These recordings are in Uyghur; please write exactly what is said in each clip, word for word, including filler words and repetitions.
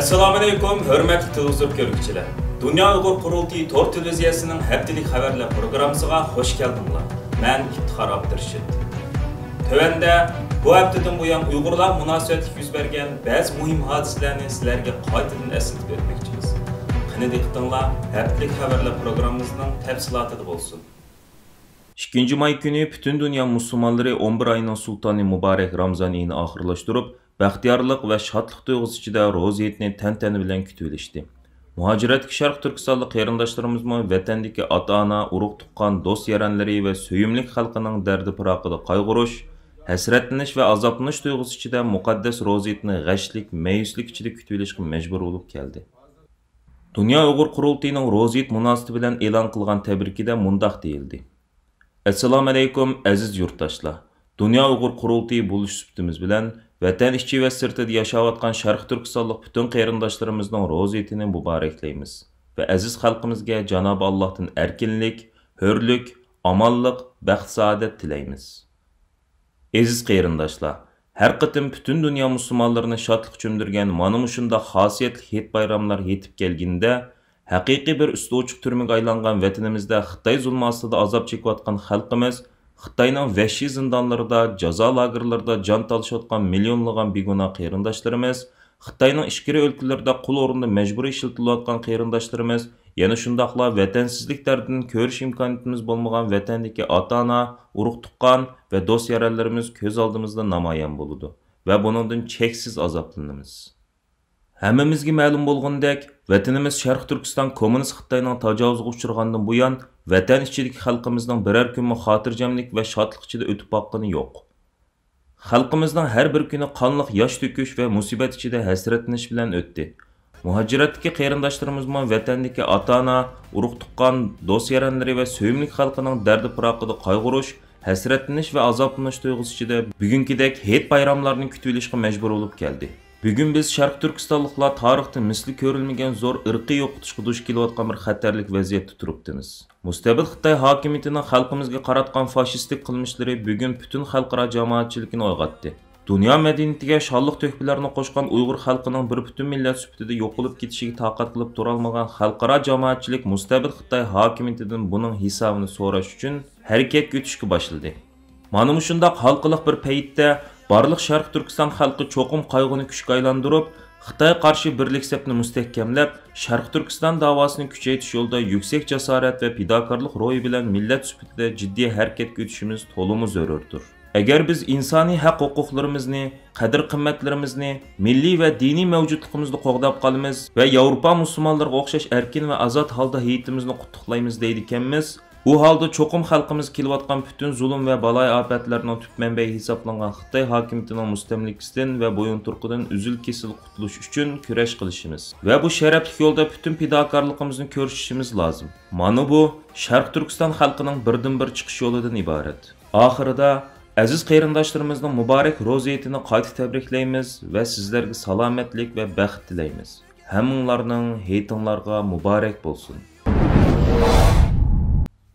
ئەسسالامۇئەلەيكۇم، ھۆرمەتلىك تېلېۋىزور كۆرگۈچىلەر! دۇنيا ئۇيغۇر قۇرۇلتىيى تور تېلېۋىزىيەسىنىڭ ھەپتىلىك خەۋەرلەر پروگراممىسىغا خۇش كەلدىڭلار. مەن ئىپتىخار ئابدۇرېشىت. تۆۋەندە بۇ ھەپتىدىن بۇيان ئۇيغۇرلار مۇناسىۋەتلىك يۈز بەرگەن بەزى مۇھىم ھادىسىلەرنى سىلەرگە قايتىدىن ئەسلىتىپ ئۆتمەكچىمىز. قېنى دىققىتىڭلار، ھەپتىلىك خەۋەرلەر پروگراممىمىزنىڭ تەپسىلاتىدا بولسۇن. ئىككىنچى ماي كۈنى پۈتۈن دۇنيا مۇسۇلمانلىرى ئون بىر ئاينىڭ سۇلتانى مۇبارەك رامزان ئېيىنى ئاخىرلاشتۇرۇپ، بەختىيارلىق ۋە شادلىق تۇيغۇسى ئىچىدە روزا ھېيتنى تەنتەنە بىلەن كۈتۈۋېلىشتى. مۇھاجىرەتتىكى شەرقىي تۈركىستانلىق قېرىنداشلىرىمىزمۇ ۋەتەندىكى ئاتا-ئانا، ئۇرۇق-تۇغقان، دوست-يارەنلىرى ۋە سۆيۈملۈك خەلقىنىڭ دەردى-پىراقىدا قايغۇرۇش، ھەسرەتلىنىش ۋە ئازابلىنىش تۇيغۇسى ئىچىدە مۇقەددەس روزا ھېيتنى غەشلىك، مەيۈسلۈك ئىچىدە كۈتۈۋېلىشقا مەجبۇر بولۇپ كەلدى. دۇنيا ئۇيغۇر قۇرۇلتىيىنىڭ روزا ھېيت مۇناسىۋىتى بىلەن ئېلان قىلغان تەبرىكىدە مۇنداق دېيىلدى: ئەسسالامۇئەلەيكۇم، ئەزىز يۇرتداشلار! دۇنيا ئۇيغۇر قۇرۇلتىيى بولۇش سۈپىتىمىز بىلەن، ۋەتەن ئىچى ۋە سىرتىدا ياشاۋاتقان شەرقىي تۈركىستانلىق پۈتۈن قېرىنداشلىرىمىزنىڭ روزا ھېيتىنى مۇبارەكلەيمىز ۋە ئەزىز خەلقىمىزگە جانابى ئاللاھتىن ئەركىنلىك، ھۆرلۈك، ئامانلىق، بەخت-سائادەت تىلەيمىز. ئەزىز قېرىنداشلار، ھەر قېتىم پۈتۈن دۇنيا مۇسۇلمانلىرىنى شادلىققا چۆمدۈرگەن مانا مۇشۇنداق خاسىيەتلىك ھېيت-بايراملار يېتىپ كەلگىنىدە، ھەقىقىي بىر ئۈستى ئوچۇق تۈرمىگە ئايلانغان ۋەتىنىمىزدە خىتاي زۇلمى ئاستىدا ئازاب چېكىۋاتقان خەلقىمىز، خىتاينىڭ ۋەھشىي زىندانلىرىدا، جازا لاگېرلىرىدا جان تالىشىۋاتقان مىليونلىغان بىگۇناھ قېرىنداشلىرىمىز، خىتاينىڭ ئىچكىرى ئۆلكىلىرىدە قۇل ئورنىدا مەجبۇرىي ئىشلىتىلىۋاتقان قېرىنداشلىرىمىز، يەنە شۇنداقلا ۋەتەنسىزلىك دەردىدىن كۆرۈش ئىمكانىيىتىمىز بولمىغان ۋەتەندىكى ئاتا-ئانا، ئۇرۇق-تۇغقان ۋە دوست-يارەنلىرىمىز كۆز ئالدىمىزدا نامايان بولىدۇ ۋە بۇنىڭدىن چەكسىز ئازابلىنىمىز. ھەممىمىزگە مەلۇم بولغىنىدەك، ۋەتىنىمىز شەرقىي تۈركىستان كوممۇنىست خىتاينىڭ تاجاۋۇزىغا ئۇچرىغاندىن بۇيان، ۋەتەن ئىچىدىكى خەلقىمىزنىڭ بىرەر كۈنمۇ خاتىرجەملىك ۋە شادلىق ئىچىدە ئۆتۈپ باققىنى يوق. خەلقىمىزنىڭ ھەر بىر كۈنى قانلىق ياش تۆكۈش ۋە مۇسىبەت ئىچىدە ھەسرەتلىنىش بىلەن ئۆتتى. مۇھاجىرەتتىكى قېرىنداشلىرىمىزمۇ ۋەتەندىكى ئاتا-ئانا، ئۇرۇق-تۇغقان، دوست-يارەنلىرى ۋە سۆيۈملۈك خەلقىنىڭ دەردى-پىراقىدا قايغۇرۇش، ھەسرەتلىنىش ۋە ئازابلىنىش تۇيغۇسى ئىچىدە بۈگۈنكىدەك ھېيت-بايراملارنى كۈتۈۋېلىشقا مەجبۇر بولۇپ كەلدى. بۈگۈن بىز شەرقىي تۈركىستانلىقلار تارىختا مىسلى كۆرۈلمىگەن زور ئىرقىي يوقىتىشقا دۇچ كېلىۋاتقان بىر خەتەرلىك ۋەزىيەتتە تۇرۇپتىمىز. مۇستەبىت خىتاي ھاكىمىيىتىنىڭ خەلقىمىزگە قاراتقان فاشىستىك قىلمىشلىرى بۈگۈن پۈتۈن خەلقئارا جامائەتچىلىكىنى ئويغاتتى. دۇنيا مەدەنىيىتىگە شانلىق تۆھپىلەرنى قوشقان ئۇيغۇر خەلقىنىڭ بىر پۈتۈن مىللەت سۈپىتىدە يوقىلىپ كېتىشىگە تاقەت قىلىپ تۇرالمىغان خەلقئارا جامائەتچىلىك مۇستەبىت خىتاي ھاكىمىيىتىدىن بۇنىڭ ھېسابىنى سوراش ئۈچۈن ھەرىكەتكە ئۆتۈشكە باشلىدى. مانا مۇشۇنداق ھالقىلىق بىر پەيتتە بارلىق شەرقىي تۈركىستان خەلقى چوقۇم قايغۇنى كۈچكە ئايلاندۇرۇپ، خىتايغا قارشى بىرلىك سەپنى مۇستەھكەملەپ، شەرقىي تۈركىستان داۋاسىنى كۈچەيتىش يولىدا يۈكسەك جاسارەت ۋە پىداكارلىق روھى بىلەن مىللەت سۈپىتىدە جىددىي ھەرىكەتكە ئۆتۈشىمىز تولىمۇ زۆرۈردۇر. ئەگەر بىز ئىنسانىي ھەق-ھوقۇقلىرىمىزنى، قەدىر-قىممەتلىرىمىزنى، مىللىي ۋە دىنىي مەۋجۇتلۇقىمىزنى قوغداپ قالىمىز ۋە ياۋروپا مۇسۇلمانلىرىغا ئوخشاش ئەركىن ۋە ئازاد ھالدا ھېيتىمىزنى قۇتلۇقلايمىز دەيدىكەنمىز، ئۇ ھالدا چوقۇم خەلقىمىز كېلىۋاتقان پۈتۈن زۇلۇم ۋە بالايىئاپەتلەرنىڭ تۈپ مەنبەسى ھېسابلانغان خىتاي ھاكىمىيىتىنىڭ مۇستەملىكىسىدىن ۋە بويۇنتۇرۇقىدىن ئۈزۈل-كېسىل قۇتۇلۇش ئۈچۈن كۈرەش قىلىشىمىز ۋە بۇ شەرەپلىك يولدا پۈتۈن پىداكارلىقىمىزنى كۆرسىتىشىمىز لازىم. مانا بۇ شەرقىي تۈركىستان خەلقىنىڭ بىردىنبىر چىقىش يولىدىن ئىبارەت. ئاخىرىدا، ئەزىز قېرىنداشلىرىمىزنىڭ مۇبارەك روزا ھېيتىنى قايتا تەبرىكلەيمىز ۋە سىزلەرگە سالامەتلىك ۋە بەخت تىلەيمىز. ھەممىڭلارنىڭ ھېيتىڭلارغا مۇبارەك بولسۇن!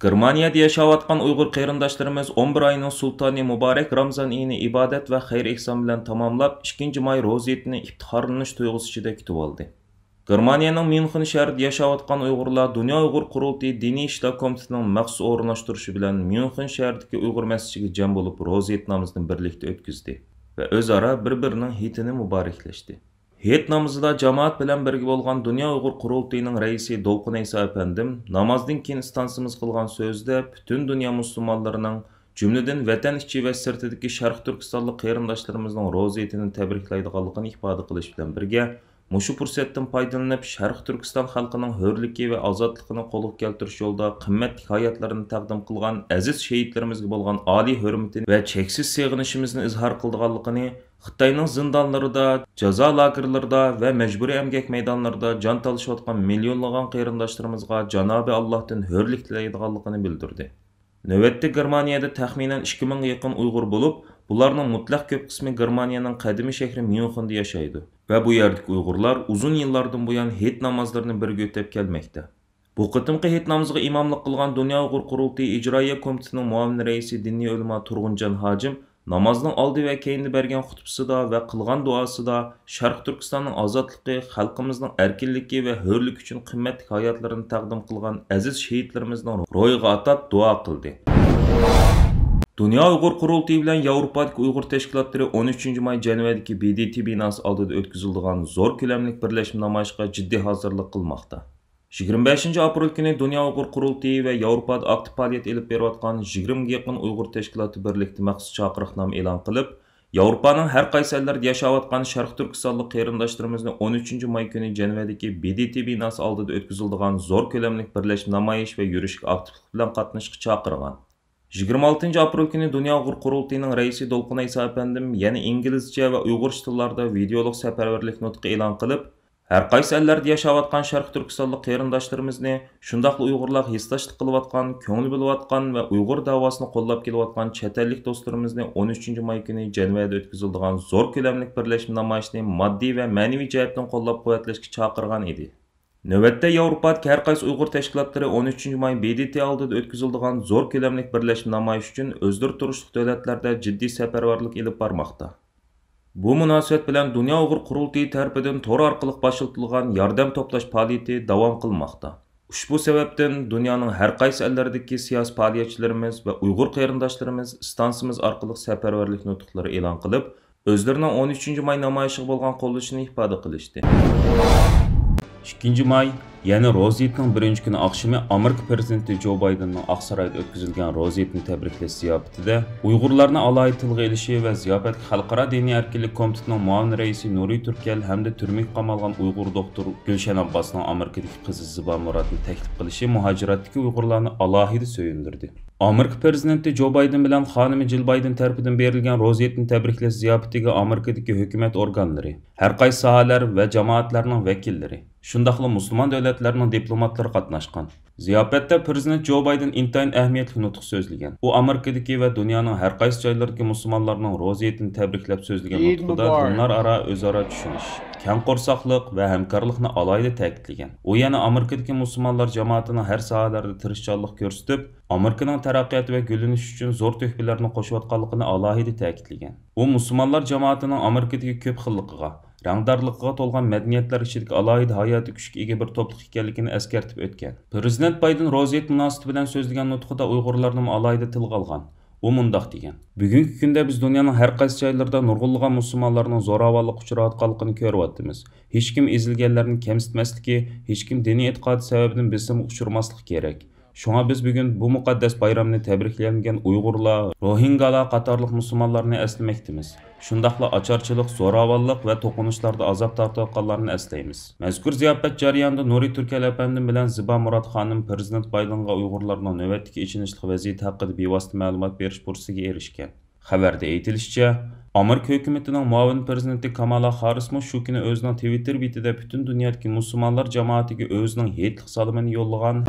گېرمانىيەدە ياشاۋاتقان ئۇيغۇر قېرىنداشلىرىمىز ئون بىر ئاينىڭ سۇلتانى مۇبارەك رامزان ئېيىنى ئىبادەت ۋە خەير-ئېھسان بىلەن تاماملاپ، ئىككىنچى ماي روزا ھېيتىنى ئىپتىخارلىنىش تۇيغۇسى ئىچىدە كۈتۈۋالدى. گېرمانىيەنىڭ ميۇنخېن شەھىرىدە ياشاۋاتقان ئۇيغۇرلار دۇنيا ئۇيغۇر قۇرۇلتىيى دىنىي ئىشلار كومىتېتىنىڭ مەخسۇس ئورۇنلاشتۇرۇشى بىلەن ميۇنخېن شەھىرىدىكى ئۇيغۇر مەسچىتىگە جەم بولۇپ، روزا ھېيت نامىزىنى بىرلىكتە ئۆتكۈزدى ۋە ئۆزئارا بىر-بىرىنىڭ ھېيتىنى مۇبارەكلەشتى. ھېيت نامىزىدا جامائەت بىلەن بىرگە بولغان دۇنيا ئۇيغۇر قۇرۇلتىيىنىڭ رەئىسى دولقۇن ئەيسا ئەپەندىم نامازدىن كېيىن ئىستانسىمىزغا قىلغان سۆزىدە پۈتۈن دۇنيا مۇسۇلمانلىرىنىڭ، جۈملىدىن ۋەتەن ئىچى ۋە سىرتىدىكى شەرقىي تۈركىستانلىق قېرىنداشلىرىمىزنىڭ روزا ھېيتىنى تەبرىكلەيدىغانلىقىنى ئىپادە قىلىش بىلەن بىرگە، مۇشۇ پۇرسەتتىن پايدىلىنىپ، شەرقىي تۈركىستان خەلقىنىڭ ھۆرلۈكى ۋە ئازادلىقىنى قولغا كەلتۈرۈش يولىدا قىممەتلىك ھاياتلىرىنى تەقدىم قىلغان ئەزىز شېھىتلىرىمىزگە بولغان ئالىي ھۆرمىتىنى ۋە چەكسىز سېغىنىشىمىزنى ئىزھار قىلىدىغانلىقىنى، خىتاينىڭ زىندانلىرىدا، جازا لاگېرلىرىدا ۋە مەجبۇرىي ئەمگەك مەيدانلىرىدا جان تالىشىۋاتقان مىليونلىغان قېرىنداشلىرىمىزغا جانابى ئاللاھتىن ھۆرلۈك تىلەيدىغانلىقىنى بىلدۈردى. نۆۋەتتە گېرمانىيەدە تەخمىنەن ئىككى مىڭغا يېقىن ئۇيغۇر بولۇپ، بۇلارنىڭ مۇتلەق كۆپ قىسمى گېرمانىيەنىڭ قەدىمىي شەھىرى ميۇنخېندا ياشايدۇ ۋە بۇ يەردىكى ئۇيغۇرلار ئۇزۇن يىللاردىن بۇيان ھېيت نامازلىرىنى بىرگە ئۆتەپ كەلمەكتە. بۇ قېتىمقى ھېيت نامىزىغا ئىماملىق قىلغان دۇنيا ئۇيغۇر قۇرۇلتىيى ئىجرائىيە كومىتېتىنىڭ مۇئاۋىن رەئىسى دىنىي ئۆلىما تۇرغۇنجان ھاجىم نامازنىڭ ئالدى ۋە كەينىدە بەرگەن خۇتبىسىدا ۋە قىلغان دۇئاسىدا شەرقىي تۈركىستاننىڭ ئازادلىقى، خەلقىمىزنىڭ ئەركىنلىكى ۋە ھۆرلۈكى ئۈچۈن قىممەتلىك ھاياتلىرىنى تەقدىم قىلغان ئەزىز شېھىتلىرىمىزنىڭ روھىغا ئاتاپ دۇئا قىلدى. دۇنيا ئۇيغۇر قۇرۇلتىيى بىلەن ياۋروپادىكى ئۇيغۇر تەشكىلاتلىرى ئون ئۈچىنچى ماي جەنۋەدىكى ب د ت بىناسى ئالدىدا ئۆتكۈزۈلىدىغان زور كۆلەملىك بىرلەشمە نامايىشقا جىددىي ھازىرلىق قىلماقتا. يىگىرمە بەشىنچى ئاپرېل كۈنى دۇنيا ئۇيغۇر قۇرۇلتىيى ۋە ياۋروپادا ئاكتىپ پائالىيەت ئېلىپ بېرىۋاتقان يىگىرمىگە يېقىن ئۇيغۇر تەشكىلاتى بىرلىكتە مەخسۇس چاقىرىقنامە ئېلان قىلىپ، ياۋروپانىڭ ھەر قايسى ئەللىرىدە ياشاۋاتقان شەرقىي تۈركىستانلىق قېرىنداشلىرىمىزنى ئون ئۈچىنچى ماي كۈنى جەنۋەدىكى ب د ت بىناسى ئالدىدا ئۆتكۈزۈلىدىغان زور كۆلەملىك بىرلەشمە نامايىش ۋە يۈرۈشكە ئاكتىپلىق بىلەن قاتنىشىشقا چاقىرغان. يىگىرمە ئالتىنچى ئاپرېل كۈنى دۇنيا ئۇيغۇر قۇرۇلتىيىنىڭ رەئىسى دولقۇن ئەيسا ئەپەندىم يەنە ئىنگلىزچە ۋە ئۇيغۇرچە تىللاردا ۋىدېئولۇق سەپەرۋەرلىك نۇتقى ئېلان قىلىپ، ھەر قايسى ئەللەردە ياشاۋاتقان شەرقىي تۈركىستانلىق قېرىنداشلىرىمىزنى، شۇنداقلا ئۇيغۇرلارغا ھېسداشلىق قىلىۋاتقان، كۆڭۈل بۆلۈۋاتقان ۋە ئۇيغۇر داۋاسىنى قوللاپ كېلىۋاتقان چەت ئەللىك دوستلىرىمىزنى ئون ئۈچىنچى ماي كۈنى جەنۋەدە ئۆتكۈزۈلىدىغان زور كۆلەملىك بىرلەشمە نامايىشىنى ماددىي ۋە مەنىۋى جەھەتتىن قوللاپ-قۇۋۋەتلەشكە چاقىرغان ئىدى. نۆۋەتتە ياۋروپادىكى ھەر قايسى ئۇيغۇر تەشكىلاتلىرى ئون ئۈچىنچى ماي ب د ت ئالدىدا ئۆتكۈزۈلىدىغان زور كۆلەملىك بىرلەشمە نامايىش ئۈچۈن ئۆزلىرى تۇرۇشلۇق دۆلەتلەردە جىددىي سەپەرۋەرلىك ئېلىپ بارماقتا. بۇ مۇناسىۋەت بىلەن دۇنيا ئۇيغۇر قۇرۇلتىيى تەرىپىدىن تور ئارقىلىق باشلىتىلغان ياردەم توپلاش پائالىيىتى داۋام قىلماقتا. ئۇشبۇ سەۋەبتىن دۇنيانىڭ ھەر قايسى ئەللىرىدىكى سىياسىي پائالىيەتچىلىرىمىز ۋە ئۇيغۇر قېرىنداشلىرىمىز ئىستانسىمىز ئارقىلىق سەپەرۋەرلىك نۇتۇقلىرى ئېلان قىلىپ، ئۆزلىرىنىڭ ئون ئۈچىنچى ماي نامايىشىغا بولغان قوللىشىنى ئىپادە قىلىشتى. ئىككىنچى ماي، يەنى روزا ھېيتنىڭ بىرىنچى كۈنى ئاخشىمى ئامېرىكا پىرېزىدېنتى جو بايدېننىڭ ئاقسارايدا ئۆتكۈزۈلگەن روزا ھېيتنى تەبرىكلەش زىياپىتىدە ئۇيغۇرلارنى ئالاھىدە تىلغا ئېلىشى ۋە زىياپەتكە خەلقئارا دىنىي ئەركىنلىك كومىتېتىنىڭ مۇئاۋىن رەئىسى نۇرى تۈركەل ھەمدە تۈرمىگە قامالغان ئۇيغۇر دوختۇر گۈلشەن ئابباسنىڭ ئامېرىكىدىكى قىزى زىبا مۇراتنى تەكلىپ قىلىشى مۇھاجىراتتىكى ئۇيغۇرلارنى ئالاھىدە سۆيۈندۈردى. ئامېرىكا پىرېزىدېنتى جو بايدېن بىلەن خانىمى جىل بايدېن تەرىپىدىن بېرىلگەن روزا ھېيتنى تەبرىكلەش زىياپىتىگە ئامېرىكىدىكى ھۆكۈمەت ئورگانلىرى، ھەر قايسى ساھەلەر ۋە جامائەتلەرنىڭ ۋەكىللىرى، شۇنداقلا مۇسۇلمان دۆلەتلەرنىڭ دىپلوماتلىرى قاتناشقان. زىياپەتتە پىرېزىدېنت جو بايدېن ئىنتايىن ئەھمىيەتلىك نۇتۇق سۆزلىگەن. ئۇ ئامېرىكىدىكى ۋە دۇنيانىڭ ھەر قايسى جايلىرىدىكى مۇسۇلمانلارنىڭ روزا ھېيتىنى تەبرىكلەپ سۆزلىگەن نۇتقىدا دىنلار ئارا ئۆزئارا چۈشىنىش، كەڭ قورساقلىق ۋە ھەمكارلىقنى ئالاھىدە تەكىتلىگەن. ئۇ يەنە ئامېرىكىدىكى مۇسۇلمانلار جامائىتىنىڭ ھەر ساھەلەردە تىرىشچانلىق كۆرسىتىپ، ئامېرىكىنىڭ تەرەققىياتى ۋە گۈللىنىشى ئۈچۈن زور تۆھپىلەرنى قوشۇۋاتقانلىقىنى ئالاھىدە تەكىتلىگەن. ئۇ مۇسۇلمانلار جامائىتىنىڭ ئامېرىكىدىكى كۆپ خىللىقىغا، رەڭدارلىقىغا تولغان مەدەنىيەتلەر ئىچىدىكى ئالاھىدە ھاياتىي كۈچكە ئىگە بىر توپلۇق ئىكەنلىكىنى ئەسكەرتىپ ئۆتكەن. پىرېزىدېنت بايدېن روزا ھېيت مۇناسىۋىتى بىلەن سۆزلىگەن نۇتقىدا ئۇيغۇرلارنىمۇ ئالاھىدە تىلغا ئالغان. ئۇ مۇنداق دېگەن: بۈگۈنكى كۈندە بىز دۇنيانىڭ ھەر قايسى جايلىرىدا نۇرغۇنلىغان مۇسۇلمانلارنىڭ زوراۋانلىققا ئۇچراۋاتقانلىقىنى كۆرۈۋاتىمىز. ھېچكىم ئېزىلگەنلەرنى كەمسىتمەسلىكى، ھېچكىم دىنىي ئېتىقادى سەۋەبىدىن بېسىمغا ئۇچرىماسلىقى كېرەك. شۇڭا بىز بۈگۈن بۇ مۇقەددەس بايرامنى تەبرىكلىيەلمىگەن ئۇيغۇرلار، روھىنگالار قاتارلىق مۇسۇلمانلارنى ئەسلىمەكتىمىز. شۇنداقلا ئاچارچىلىق، زوراۋانلىق ۋە توقۇنۇشلاردا ئازاب تارتىۋاتقانلارنى ئەسلەيمىز. مەزكۇر زىياپەت جەريانىدا نۇرى تۈركەل ئەپەندىم بىلەن زىبا مۇرات خانىم پىرېزىدېنت بايدېنغا ئۇيغۇرلارنىڭ نۆۋەتتىكى ئېچىنىشلىق ۋەزىيىتى ھەققىدە بىۋاسىتە مەلۇمات بېرىش پۇرسىتىگە ئېرىشكەن. خەۋەردە ئېيتىلىشىچە، ئامېرىكا ھۆكۈمىتىنىڭ مۇئاۋىن پىرېزىدېنتى كامالا خاررىسمۇ شۇ كۈنى ئۆزىنىڭ تىۋىتتېر بېتىدە پۈتۈن دۇنيادىكى مۇسۇلمانلار جامائىتىگە ئۆزىنىڭ ھېيتلىق سالىمىنى يوللىغان.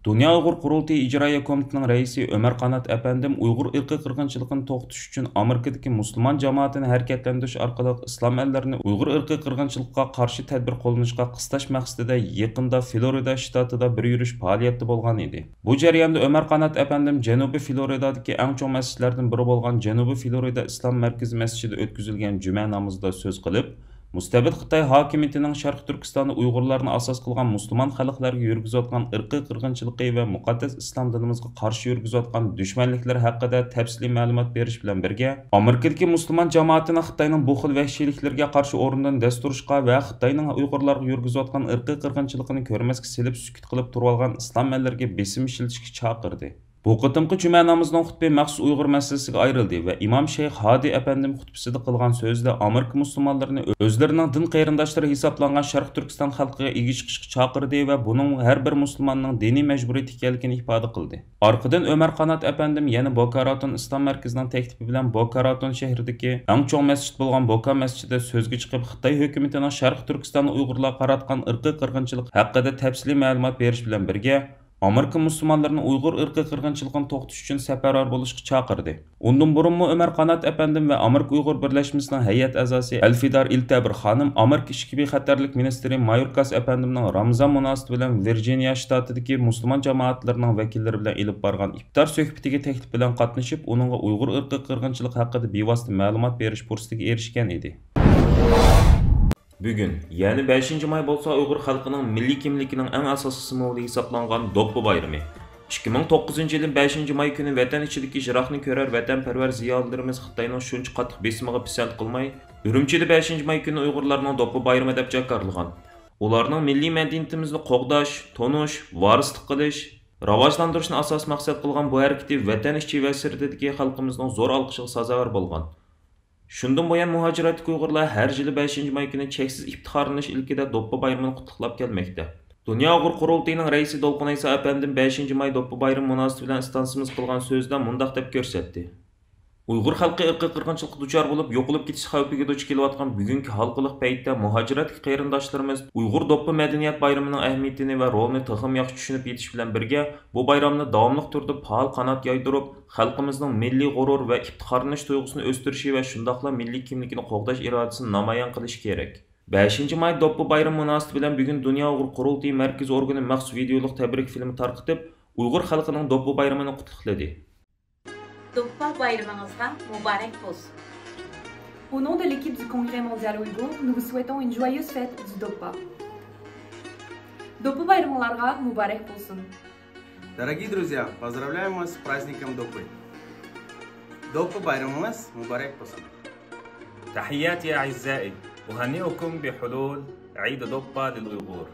دۇنيا ئۇيغۇر قۇرۇلتىيى ئىجرائىيە كومىتېتىنىڭ رەئىسى ئۆمەر قانات ئەپەندىم ئۇيغۇر ئىرقىي قىرغىنچىلىقىنى توختىتىش ئۈچۈن ئامېرىكىدىكى مۇسۇلمان جامائىتىنى ھەرىكەتلەندۈرۈش ئارقىلىق ئىسلام ئەللىرىنى ئۇيغۇر ئىرقىي قىرغىنچىلىقىغا قارشى تەدبىر قوللىنىشقا قىستاش مەقسىتىدە يېقىندا فلورىدا شتاتىدا بىر يۈرۈش پائالىيەتتە بولغان ئىدى. بۇ جەرياندا ئۆمەر قانات ئەپەندىم جەنۇبىي فلورىدادىكى ئەڭ چوڭ مەسچىتلەردىن بىرى بولغان جەنۇبىي فلورىدا ئىسلام مەركىزى مەسچىتىدە ئۆتكۈزۈلگەن جۈمە نامىزىدا سۆز قىلىپ، مۇستەبىت خىتاي ھاكىمىيىتىنىڭ شەرقىي تۈركىستاندا ئۇيغۇرلارنى ئاساس قىلغان مۇسۇلمان خەلقلەرگە يۈرگۈزۈۋاتقان ئىرقىي قىرغىنچىلىقى ۋە مۇقەددەس ئىسلام دىنىمىزغا قارشى يۈرگۈزۈۋاتقان دۈشمەنلىكلىرى ھەققىدە تەپسىلىي مەلۇمات بېرىش بىلەن بىرگە، ئامېرىكىدىكى مۇسۇلمان جامائىتىنى خىتاينىڭ بۇ خىل ۋەھشىيلىكلىرىگە قارشى ئورنىدىن دەس تۇرۇشقا ۋە خىتاينىڭ ئۇيغۇرلارغا يۈرگۈزۈۋاتقان ئىرقىي قىرغىنچىلىقىنى كۆرمەسكە سېلىپ سۈكۈت قىلىپ تۇرۇۋالغان ئىسلام ئەللىرىگە بېسىم ئىشلىتىشكە چاقىردى. بۇ قېتىمقى جۈمە نامىزىنىڭ خۇتبىسى مەخسۇس ئۇيغۇر مەسىلىسىگە ئايرىلدى ۋە ئىمام شەيخ ھادى ئەپەندىم خۇتبىسىدە قىلغان سۆزىدە ئامېرىكا مۇسۇلمانلىرىنى ئۆزلىرىنىڭ دىن قېرىنداشلىرى ھېسابلانغان شەرقىي تۈركىستان خەلقىگە ئىگە چىقىشقا چاقىردى ۋە بۇنىڭ ھەر بىر مۇسۇلماننىڭ دىنىي مەجبۇرىيىتى ئىكەنلىكىنى ئىپادە قىلدى. ئارقىدىن ئۆمەر قانات ئەپەندىم يەنە بوكاراتون ئىسلام مەركىزىنىڭ تەكلىپى بىلەن بوكاراتون شەھىرىدىكى ئەڭ چوڭ مەسچىت بولغان بوكا مەسچىتىدە سۆزگە چىقىپ، خىتاي ھۆكۈمىتىنىڭ شەرقىي تۈركىستاندا ئۇيغۇرلارغا قاراتقان ئىرقىي قىرغىنچىلىق ھەققىدە تەپسىلىي مەلۇمات بېرىش بىلەن بىرگە، ئامېرىكا مۇسۇلمانلىرىنى ئۇيغۇر ئىرقىي قىرغىنچىلىقىنى توختىتىش ئۈچۈن سەپەرۋەر بولۇشقا چاقىردى. ئۇندىن بۇرۇنمۇ ئۆمەر قانات ئەپەندىم ۋە ئامېرىكا ئۇيغۇر بىرلەشمىسىنىڭ ھەيئەت ئەزاسى ئەلفىدار ئىلتەبىر خانىم ئامېرىكا ئىچكى بىخەتەرلىك مىنىستىرى مايوركاس ئەپەندىمنىڭ رامىزان مۇناسىۋىتى بىلەن ۋىرجىنىيا شتاتىدىكى مۇسۇلمان جامائەتلىرىنىڭ ۋەكىللىرى بىلەن ئېلىپ بارغان ئىپتار سۆھبىتىگە تەكلىپ بىلەن قاتنىشىپ، ئۇنىڭغا ئۇيغۇر ئىرقىي قىرغىنچىلىقى ھەققىدە بىۋاسىتە مەلۇمات بېرىش پۇرسىتىگە ئېرىشكەن ئىدى. بۈگۈن، يەنى بەشىنچى ماي بولسا ئۇيغۇر خەلقىنىڭ مىللىي كىملىكىنىڭ ئەڭ ئاساسىي سىمۋولى ھېسابلانغان دوپپا بايرىمى. ئىككى مىڭ توققۇزىنچى يىلى بەشىنچى ماي كۈنى ۋەتەن ئىچىدىكى يىراقنى كۆرەر ۋەتەنپەرۋەر زىيالىيلىرىمىز خىتاينىڭ شۇنچە قاتتىق بېسىمىغا پىسەنت قىلماي، ئۈرۈمچىدە بەشىنچى ماي كۈنى ئۇيغۇرلارنىڭ دوپپا بايرىمى دەپ جاكارلىغان. ئۇلارنىڭ مىللىي مەدەنىيىتىمىزنى قوغداش، تونۇش، ۋارىسلىق قىلىش، راۋاجلاندۇرۇشنى ئاساس مەقسەت قىلغان بۇ ھەرىكىتى ۋەتەن ئىچى ۋە سىرتىدىكى خەلقىمىزنىڭ زور ئالقىشىغا سازاۋەر بولغان. شۇندىن بۇيان، مۇھاجىرەتتىكى ئۇيغۇرلار ھەر يىلى بەشىنچى ماي كۈنى چەكسىز ئىپتىخارلىنىش ئىلكىدە دوپپا بايرىمىنى قۇتلۇقلاپ كەلمەكتە. دۇنيا ئۇيغۇر قۇرۇلتىيىنىڭ رەئىسى دولقۇن ئەيسا ئەپەندىم بەشىنچى ماي دوپپا بايرىمى مۇناسىۋىتى بىلەن ئىستانسىمىز قىلغان سۆزىدە مۇنداق دەپ كۆرسەتتى: ئۇيغۇر خەلقى ئىرقىي قىرغىنچىلىققا دۇچار بولۇپ، يوقىلىپ كېتىش خەۋپىگە دۇچ كېلىۋاتقان بۈگۈنكى ھالقىلىق پەيتتە مۇھاجىرەتتىكى قېرىنداشلىرىمىز ئۇيغۇر دوپپا مەدەنىيەت بايرىمىنىڭ ئەھمىيىتىنى ۋە رولىنى تېخىمۇ ياخشى چۈشىنىپ يېتىش بىلەن بىرگە، بۇ بايرامنى داۋاملىق تۈردە پائال قانات يايدۇرۇپ، خەلقىمىزنىڭ مىللىي غۇرۇر ۋە ئىپتىخارلىنىش تۇيغۇسىنى ئۆستۈرۈشى ۋە شۇنداقلا مىللىي كىملىكىنى قوغداش ئىرادىسىنى نامايان قىلىشى كېرەك. بەشىنچى ماي دوپپا بايرىمى مۇناسىۋىتى بىلەن بۈگۈن دۇنيا ئۇيغۇر قۇرۇلتىيى مەركىزىي ئورگىنى مەخسۇس ۋىدېئولۇق تەبرىك فىلىمى تارقىتىپ، ئۇيغۇر خەلقىنىڭ دوپپا بايرىمىنى قۇتلۇقلىدى. دوپپا بايرىمىڭىزغا مۇبارەك بولسۇن! Au nom de l'équipe du Congrès mondial ouïghour, nous vous souhaitons une joyeuse fête du Doppa. دوپپا بايرىمىڭلارغا مۇبارەك بولسۇن! Дорогие друзья, поздравляем вас с праздником Доппы! دوپپا بايرىمىڭىز مۇبارەك بولسۇن! تحياتي أعزائي، أهنئكم بحلول عيد دوبا للأيغور.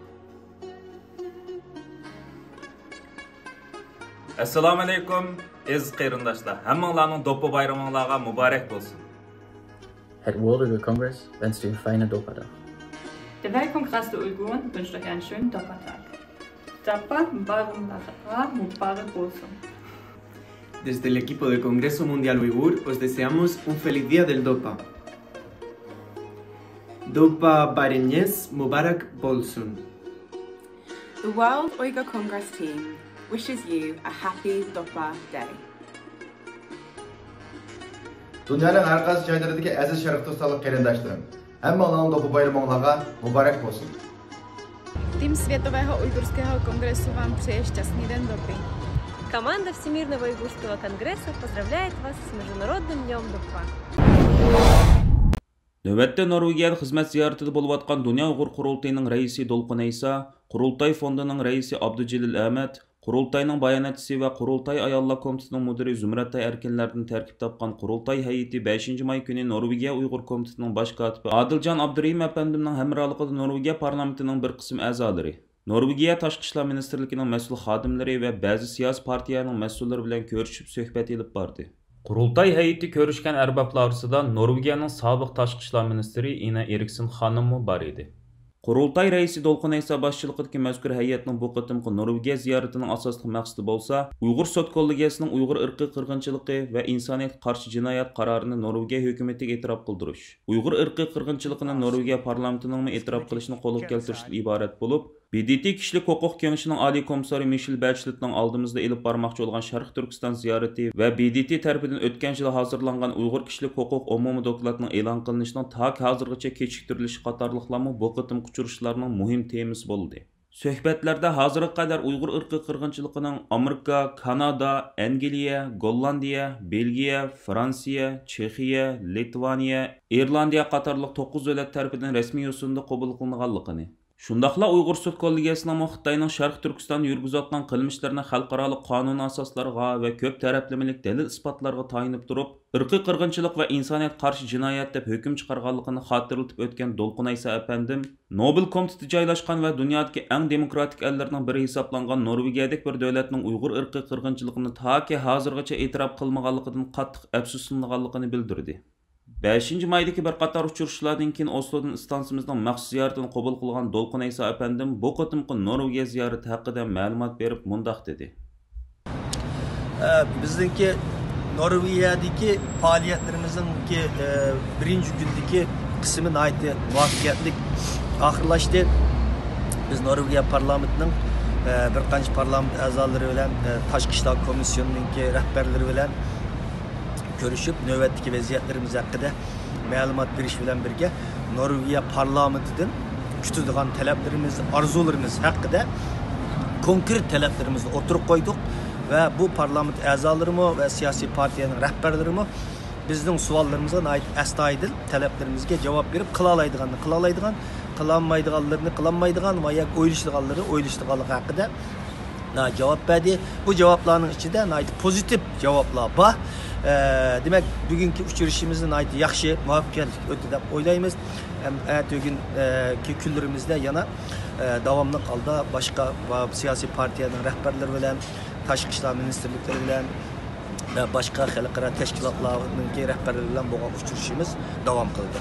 ئەسسالامۇ ئەلەيكۇم، ئەزىز قېرىنداشلار، ھەممىڭلارنىڭ دوپپا بايرىمىڭلارغا مۇبارەك بولسۇن. Het World Uyghur Congress wünscht dir feine Doppadag. Der Weltkongress der Uiguren wünscht euch einen schönen Doppa-Tag. Doppa bayramınız mübarek olsun. Desde el equipo del Congreso Mundial Uigur os deseamos un feliz día del Doppa. Doppa bayramınız mübarek olsun. The World Uyghur Congress team wishes you a happy Doppa Day. دۇنيانىڭ ھەر قايسى جايلىرىدىكى ئەزىز شەرقىي تۈركىستانلىق قېرىنداشلىرىم، ھەممىڭلارنىڭ دوپپا بايرىمىڭلارغا مۇبارەك بولسۇن! Team Светового уйгурского конгресса вам пожелает счастливый день добрый. Команда Всемирного уйгурского конгресса поздравляет вас с Международным днём Дуппа. نۆۋەتتە نورۋېگىيەدە خىزمەت زىيارىتىدە بولۇۋاتقان دۇنيا ئۇيغۇر قۇرۇلتىيىنىڭ رەئىسى دولقۇن ئەيسا، قۇرۇلتاي فوندىنىڭ رەئىسى ئابدۇجېلىل ئەمەت، قۇرۇلتاينىڭ باياناتچىسى ۋە قۇرۇلتاي ئاياللار كومىتېتىنىڭ مۇدىرى زۇمرەتئاي ئەركىنلەردىن تەركىب تاپقان قۇرۇلتاي ھەيئىتى بەشىنچى ماي كۈنى نورۋېگىيە ئۇيغۇر كومىتېتىنىڭ باش كاتىپى ئادىلجان ئابدۇرېھىم ئەپەندىمنىڭ ھەمراھلىقىدا نورۋېگىيە پارلامېنتىنىڭ بىر قىسىم ئەزالىرى، نورۋېگىيە تاشقى ئىشلار مىنىستىرلىكىنىڭ مەسئۇل خادىملىرى ۋە بەزى سىياسىي پارتىيەنىڭ مەسئۇللىرى بىلەن كۆرۈشۈپ سۆھبەت ئېلىپ باردى. قۇرۇلتاي ھەيئىتى كۆرۈشكەن ئەربابلار ئارىسىدا نورۋېگىيەنىڭ سابىق تاشقى ئىشلار مىنىستىرى ئىنا ئېرىكسېن خانىممۇ بار ئىدى. قۇرۇلتاي رەئىسى دولقۇن ئەيسا باشچىلىقىدىكى مەزكۇر ھەيئەتنىڭ بۇ قېتىمقى نورۋېگىيە زىيارىتىنىڭ ئاساسلىق مەقسىتى بولسا، ئۇيغۇر سوت كوللېگىيەسىنىڭ ئۇيغۇر ئىرقىي قىرغىنچىلىقى ۋە ئىنسانىيەتكە قارشى جىنايەت قارارىنى نورۋېگىيە ھۆكۈمىتىگە ئېتىراپ قىلدۇرۇش، ئۇيغۇر ئىرقىي قىرغىنچىلىقىنى نورۋېگىيە پارلامېنتىنىڭمۇ ئېتىراپ قىلىشىنى قولغا كەلتۈرۈشتىن ئىبارەت بولۇپ، ب د ت كىشىلىك ھوقۇق كېڭىشىنىڭ ئالىي كومىسسارى مىشېل بەچلېتنىڭ ئالدىمىزدا ئېلىپ بارماقچى بولغان شەرقىي تۈركىستان زىيارىتى ۋە ب د ت تەرىپىدىن ئۆتكەن يىلى ھازىرلانغان ئۇيغۇر كىشىلىك ھوقۇق ئومۇمىي دوكلاتىنىڭ ئېلان قىلىنىشىنىڭ تاكى ھازىرغىچە كېچىكتۈرۈلۈشى قاتارلىقلارمۇ بۇ قېتىمقى ئۇچرىشىشلارنىڭ مۇھىم تېمىسى بولدى. سۆھبەتلەردە ھازىرغا قەدەر ئۇيغۇر ئىرقىي قىرغىنچىلىقىنىڭ ئامېرىكا، كانادا، ئەنگلىيە، گوللاندىيە، بېلگىيە، فرانسىيە، چېخىيە، لىتۋانىيە، ئىرلاندىيە قاتارلىق توققۇز دۆلەت تەرىپىدىن رەسمىي يوسۇندا قوبۇل قىلىنغانلىقىنى، شۇنداقلا ئۇيغۇر سوت كوللېگىيەسىنىڭمۇ خىتاينىڭ شەرقىي تۈركىستاندا يۈرگۈزۈۋاتقان قىلمىشلىرىنى خەلقئارالىق قانۇن ئاساسلىرىغا ۋە كۆپ تەرەپلىمىلىك دەلىل-ئىسپاتلارغا تايىنىپ تۇرۇپ، ئىرقىي قىرغىنچىلىق ۋە ئىنسانىيەتكە قارشى جىنايەت دەپ ھۆكۈم چىقارغانلىقىنى خاتىرىلىتىپ ئۆتكەن دولقۇن ئەيسا ئەپەندىم، نوبېل كومىتېتى جايلاشقان ۋە دۇنيادىكى ئەڭ دېموكراتىك ئەللەرنىڭ بىرى ھېسابلانغان نورۋېگىيەدەك بىر دۆلەتنىڭ ئۇيغۇر ئىرقىي قىرغىنچىلىقىنى تاكى ھازىرغىچە ئېتىراپ قىلمىغانلىقىدىن قاتتىق ئەپسۇسلىنىدىغانلىقىنى بىلدۈردى. بەشىنچى مايدىكى بىر قاتار ئۇچرىشىشلاردىن كېيىن ئوسلودىن ئىستانسىمىزنىڭ مەخسۇس زىيارىتىنى قوبۇل قىلغان دولقۇن ئەيسا ئەپەندىم بۇ قېتىمقى نورۋېگىيە زىيارىتى ھەققىدە مەلۇمات بېرىپ مۇنداق دېدى. ئە، بىزنىڭكى نورۋېگىيەدىكى پائالىيەتلىرىمىزنىڭكى، ئە، بىرىنچى كۈندىكى قىسمى ناھايىتى مۇۋەپپەقىيەتلىك ئاخىرلاشتى. بىز نورۋېگىيە پارلامېنتىنىڭ بىر قانچە پارلامېنت ئەزالىرى بىلەن، تاشقى ئىشلار كومىسسىيونىنىڭكى رەھبەرلىرى بىلەن كۆرۈشۈپ، نۆۋەتتىكى ۋەزىيەتلىرىمىز ھەققىدە مەلۇمات بېرىش بىلەن بىرگە، نورۋېگىيە پارلامېنتىدىن كۈتىدىغان تەلەپلىرىمىز، ئارزۇلىرىمىز ھەققىدە كونكرېت تەلەپلىرىمىزنى ئوتتۇرىغا قويدۇق ۋە بۇ پارلامېنت ئەزالىرىمۇ ۋە سىياسىي پارتىيەنىڭ رەھبەرلىرىمۇ بىزنىڭ سوئاللىرىمىزغا ناھايىتى ئەستايىدىل، تەلەپلىرىمىزگە جاۋاب بېرىپ، قىلالايدىغاننى قىلالايدىغان، قىلالمايدىغانلىرىنى قىلالمايدىغان ۋە ياكى ئويلىشىدىغانلىرىنى ئويلىشىدىغانلىقى ھەققىدە جاۋاب بەردى. بۇ جاۋابلارنىڭ ئىچىدە ناھايىتى پوزىتىپ جاۋابلار بار. ئە، دېمەك، بۈگۈنكى ئۇچرىشىشىمىز ناھايىتى ياخشى، مۇۋەپپەقىيەتلىك ئۆتتى دەپ ئويلايمىز. ھەم ئەتىگۈنكى كۈنلىرىمىزدە يەنە، ئە، داۋاملىق ھالدا باشقا سىياسىي پارتىيەنىڭ رەھبەرلىرى بىلەن، تاشقى ئىشلار مىنىستىرلىكلىرى بىلەن، ۋە باشقا خەلقئارا تەشكىلاتلارنىڭكى رەھبەرلىرى بىلەن بولغان ئۇچرىشىشىمىز داۋام قىلدى.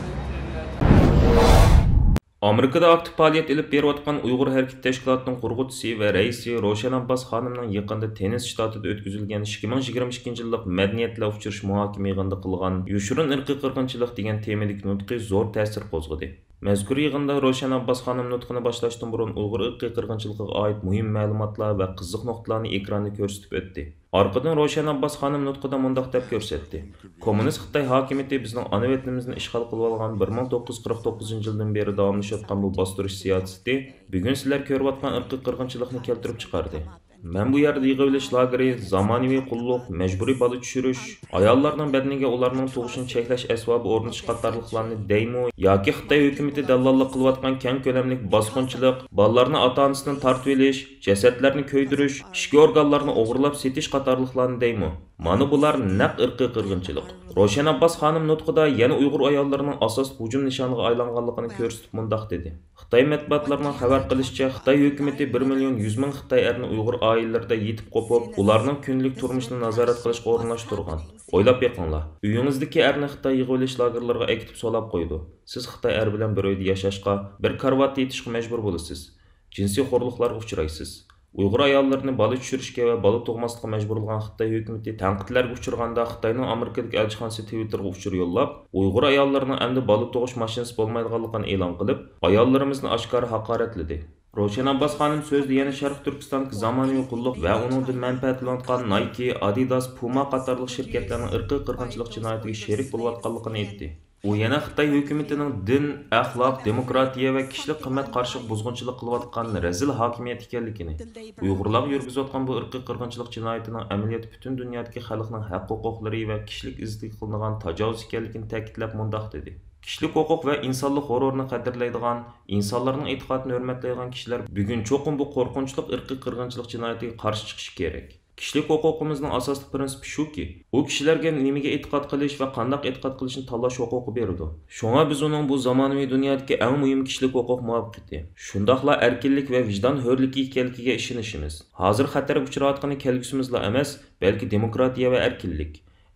ئامېرىكىدا ئاكتىپ پائالىيەت ئېلىپ بېرىۋاتقان ئۇيغۇر ھەرىكىتى تەشكىلاتىنىڭ قۇرغۇچىسى ۋە رەئىسى روشەن ئابباس خانىمنىڭ يېقىندا تېننېسسى شتاتىدا ئۆتكۈزۈلگەن ئىككى مىڭ يىگىرمە ئىككىنچى يىللىق مەدەنىيەتلەر ئۇچرىشىش مۇھاكىمە يىغىنىدا قىلغان يوشۇرۇن ئىرقىي قىرغىنچىلىق دېگەن تېمىدىكى نۇتقى زور تەسىر قوزغىدى. مەزكۇر يىغىندا روشەن ئابباس خانىم نۇتقىنى باشلاشتىن بۇرۇن ئۇيغۇر ئىرقىي قىرغىنچىلىقىغا ئائىت مۇھىم مەلۇماتلار ۋە قىزىق نۇقتىلارنى ئېكراندا كۆرسىتىپ ئۆتتى. ئارقىدىن روشەن ئابباس خانىم نۇتقىدا مۇنداق دەپ كۆرسەتتى: كوممۇنىست خىتاي ھاكىمىيىتى بىزنىڭ ئانا ۋەتىنىمىزنى ئىشغال قىلىۋالغان بىر مىڭ توققۇز يۈز قىرىق توققۇزىنچى يىلدىن بېرى داۋاملىشىۋاتقان بۇ باستۇرۇش سىياسىتى بۈگۈن سىلەر كۆرۈۋاتقان ئىرقىي قىرغىنچىلىقنى كەلتۈرۈپ چىقاردى. مەن بۇ يەردە يىغىۋېلىش لاگېرى، زامانىۋى قۇللۇق، مەجبۇرىي بالا چۈشۈرۈش، ئاياللارنىڭ بەدىنىگە ئۇلارنىڭ تۇغۇشىنى چەكلەش ئەسۋابى ئورنىتىش قاتارلىقلارنى دەيمۇ ياكى خىتاي ھۆكۈمىتى دەللاللىق قىلىۋاتقان كەڭ كۆلەملىك باسقۇنچىلىق، بالىلارنى ئاتا-ئانىسىدىن تارتىۋېلىش، جەسەتلەرنى كۆيدۈرۈش، ئىچكى ئورگانلارنى ئوغرىلاپ سېتىش قاتارلىقلارنى دەيمۇ؟ مانا بۇلار نەق ئىرقىي قىرغىنچىلىق. روشەن ئابباس خانىم نۇتقىدا يەنە ئۇيغۇر ئاياللىرىنىڭ ئاساسلىق ھۇجۇم نىشانىغا ئايلانغانلىقىنى كۆرسىتىپ مۇنداق دېدى: خىتاي مەتبۇئاتلىرىنىڭ خەۋەر قىلىشىچە، خىتاي ھۆكۈمىتى بىر مىليون يۈز مىڭ خىتاي ئەرنى ئۇيغۇر ئائىلىلىرىدە يېتىپ قوپۇپ، ئۇلارنىڭ كۈندىلىك تۇرمۇشىنى نازارەت قىلىشقا ئورۇنلاشتۇرغان. ئويلاپ بېقىڭلار، ئۆيىڭىزدىكى ئەرنى خىتاي يىغىۋېلىش لاگېرلىرىغا ئەكېتىپ سولاپ قويىدۇ. سىز خىتاي ئەر بىلەن بىر ئۆيدە ياشاشقا، بىر كارىۋاتتا يېتىشقا مەجبۇر بولىسىز. جىنسىي خورلۇقلارغا ئۇچرايسىز. ئۇيغۇر ئاياللىرىنى بالا چۈشۈرۈشكە ۋە بالا تۇغماسلىققا مەجبۇرلىغان خىتاي ھۆكۈمىتى تەنقىدلەرگە ئۇچرىغاندا، خىتاينىڭ ئامېرىكىدىكى ئەلچىخانىسى تىۋىتتېرغا ئۇچۇر يوللاپ، ئۇيغۇر ئاياللىرىنىڭ ئەمدى بالا تۇغۇش ماشىنىسى بولمايدىغانلىقىنى ئېلان قىلىپ، ئاياللىرىمىزنى ئاشكارا ھاقارەتلىدى. روشەن ئابباس خانىم سۆزىدە يەنە شەرقىي تۈركىستاندىكى زامانىۋى قۇللۇق ۋە ئۇنىڭدىن مەنپەئەتلىنىۋاتقان نايكى، ئادىداس، پۇما قاتارلىق شىركەتلەرنىڭ ئىرقىي قىرغىنچىلىق جىنايىتىگە شېرىك بولۇۋاتقانلىقىنى ئېيتتى. ئۇ يەنە خىتاي ھۆكۈمىتىنىڭ دىن، ئەخلاق، دېموكراتىيە ۋە كىشىلىك قىممەت قارىشىغا بۇزغۇنچىلىق قىلىۋاتقان رەزىل ھاكىمىيەت ئىكەنلىكىنى، ئۇيغۇرلارغا يۈرگۈزۈۋاتقان بۇ ئىرقىي قىرغىنچىلىق جىنايىتىنىڭ ئەمەلىيەتتە پۈتۈن دۇنيادىكى خەلقنىڭ ھەق-ھوقۇقلىرى ۋە كىشىلىك ئىززىتىگە قىلىنغان تاجاۋۇز ئىكەنلىكىنى تەكىتلەپ مۇنداق دېدى: كىشىلىك ھوقۇق ۋە ئىنسانلىق غۇرۇرىنى قەدىرلەيدىغان، ئىنسانلارنىڭ ئېتىقادىنى ھۆرمەتلەيدىغان كىشىلەر بۈگۈن چوقۇم بۇ قورقۇنچلۇق ئىرقىي قىرغىنچىلىق جىنايىتىگە قارشى چىقىشى كېرەك. كىشىلىك ھوقۇقىمىزنىڭ ئاساسلىق پىرىنسىپى شۇكى، ئۇ كىشىلەرگە نېمىگە ئېتىقاد قىلىش ۋە قانداق ئېتىقاد قىلىشنى تاللاش ھوقۇقى بېرىدۇ. شۇڭا بىز ئۇنىڭ بۇ زامانىۋى دۇنيادىكى ئەڭ مۇھىم كىشىلىك ھوقۇق مۇۋەپپەقىيىتى، شۇنداقلا ئەركىنلىك ۋە ۋىجدان ھۆرلۈكى ئىكەنلىكىگە ئىشىنىشىمىز. ھازىر خەتەرگە ئۇچراۋاتقىنى كەلگۈسىمىزلا ئەمەس، بەلكى دېموكراتىيە ۋە ئەركىنلىك.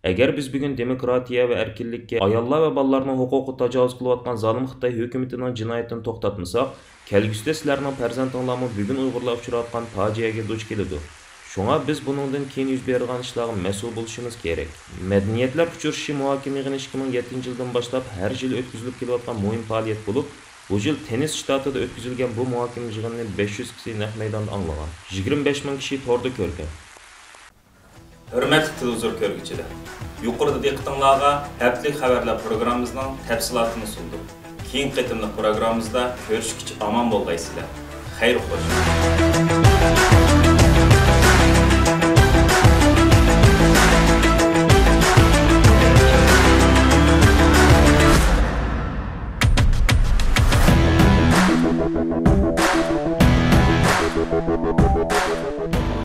ئەگەر بىز بۈگۈن دېموكراتىيە ۋە ئەركىنلىككە، ئاياللار ۋە بالىلارنىڭ ھوقۇقىغا تاجاۋۇز قىلىۋاتقان زالىم خىتاي ھۆكۈمىتىنىڭ جىنايىتىنى توختاتمىساق، كەلگۈسىدە سىلەرنىڭ پەرزەنتىڭلارمۇ بۈگۈن ئۇيغۇرلار ئۇچراۋاتقان پاجىئەگە دۇچ كېلىدۇ. شۇڭا بىز بۇنىڭدىن كېيىن يۈز بېرىدىغان ئىشلارغا مەسئۇل بولۇشىمىز كېرەك. مەدەنىيەتلەر ئۇچرىشىشى مۇھاكىمە يىغىنى ئىككى مىڭ يەتتىنچى يىلدىن باشلاپ ھەر يىلى ئۆتكۈزۈلۈپ كېلىۋاتقان مۇھىم پائالىيەت بولۇپ، بۇ يىل تېننېسسى شتاتىدا ئۆتكۈزۈلگەن بۇ مۇھاكىمە يىغىنىنى بەش يۈز كىشى نەق مەيداندا ئاڭلىغان، يىگىرمە بەش مىڭ كىشى توردا كۆرگەن. ھۆرمەتلىك تېلېۋىزور كۆرگۈچىلەر، يۇقىرىدا دىققىتىڭلارغا ھەپتىلىك خەۋەرلەر پروگراممىمىزنىڭ تەپسىلاتىنى سۇندۇق. كېيىنكى قېتىملىق پروگراممىمىزدا كۆرۈشكىچە ئامان بولغايسىلەر. خەير خوش.